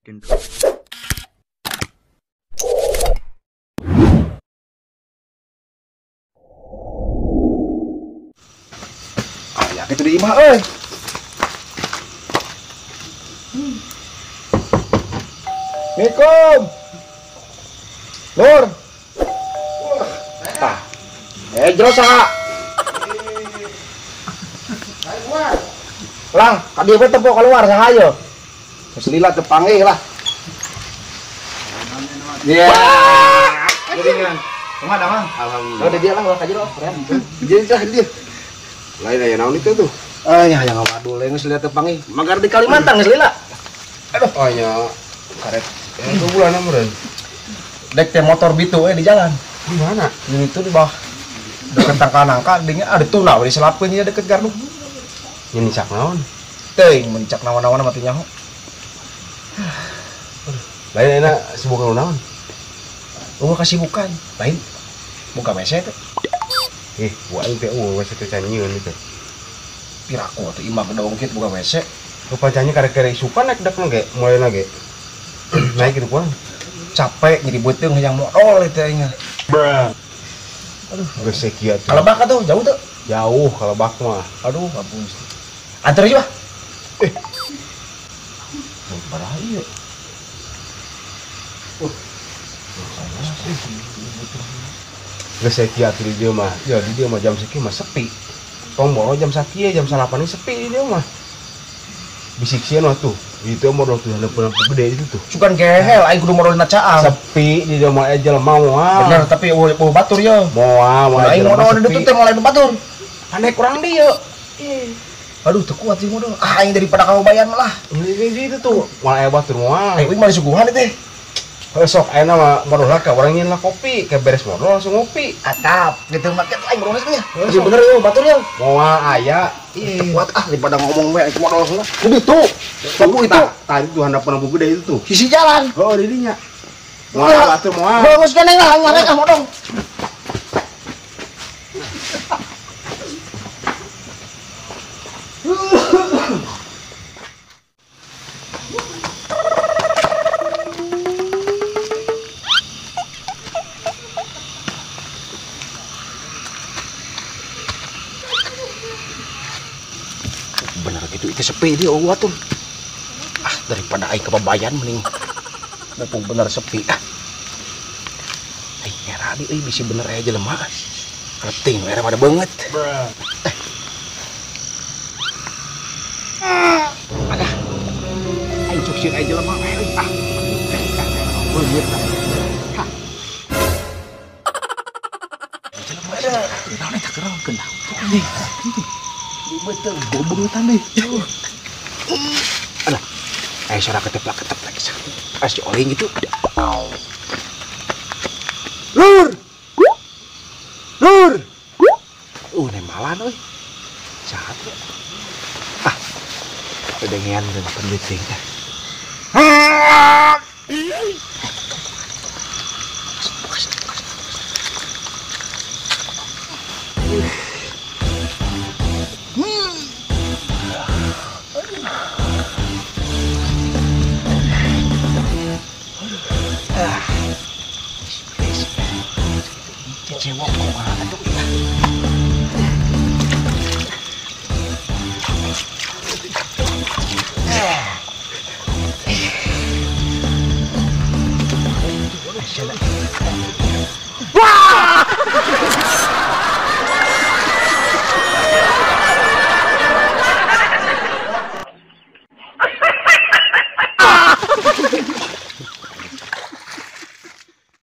Aya kitu di imah euy. Assalamualaikum. Lur. Tah. Jero saha? Lang, ka dieu we tempo keluar saha ye? Geus lila teu panggih lah. Iya. Geuningan. Kumaha damang? Alhamdulillah. Oh, di dia lah ulah ka jero, keren. Di dia di dia. Lain aya naon itu tuh? Ah, ya ngawadul geus lila teu panggih. Magar di Kalimantan geus lila. Aduh. Oh nya karet. Itu bulan meureun. Dek teh motor bitu di jalan. Di mana? Ini tuh di bawah deket tangkal nangka, dinya ada tuna we diselapkeun nya deket gardu. Nya nicak naon? Teuing mun nicak naon-naon mah teu nyaho. Lain enak sibuk naon? Eueuh kasibukan. Lain buka WC teh. Buat aing teh eueuh WC teh can nyieun teh. Piraku atuh imah gedong kitu buka WC. Rupanya kare-kare isukan naik dak ge mulai ge. Naik gitu pulang. Capek jadi beuteung hayang modol itu aing. Bruh. Aduh, geus kieu atuh. Kalebak atuh jauh tuh. Jauh kalebak mah. Aduh, ampun. Antar aja, Bah. Parah ieu. Geus kieu atuh di dieu mah. Ya di dieu mah jam sakieu mah sepi. Tong boro jam sakieu jam 8 sepi di dieu mah. Bisik sieun mah tuh. Itu modal tuh lampu gede itu tuh. Cukan gehel aing kudu modalna caang. Sepi di dieu mah jelema moal. Bener tapi eueuh batur ye. Moal moal aing modal di ditu teh moal batur. Aneh kurang dieu. Aduh teu kuat sih modal. Ah aing daripada kamu bayar malah. Ini itu tuh moal aya batur moal. Aing mah disuguhan teh. Besok ayeuna mah modal ka urang nyeun lah kopi, ke beres modal langsung ngopi. Atap gitu mah kitu aing modal nya. Masih bener eueuh batur ye. Moal aya. Teu kuat ah daripada ngomong we aing modal langsung. Kudu itu. Sabu itu. Tadi tuh handapeun lampu gede itu tuh. Sisi jalan. Oh, di dinya. Moal batur moal. Geus keneh lah aing arek ah modal. Bener gitu itu sepi dia eueuh tuh. Ah daripada aing kebabayan mending mumpung bener sepi ah. Ai era di euy bisi bener aya jelema. Penting era pada banget. Alah. Aing cuk sieun aya jelema euy ah. Beungeut. Hah. Jelema ada. Naon eta keurang anjing. Betul, gobengetan deh. Alah, suara keteplak-ketep lagi. Asli oling gitu. Lur, lur. Nemalan, euy. Jahat ya. Ah, pedengean dan penting.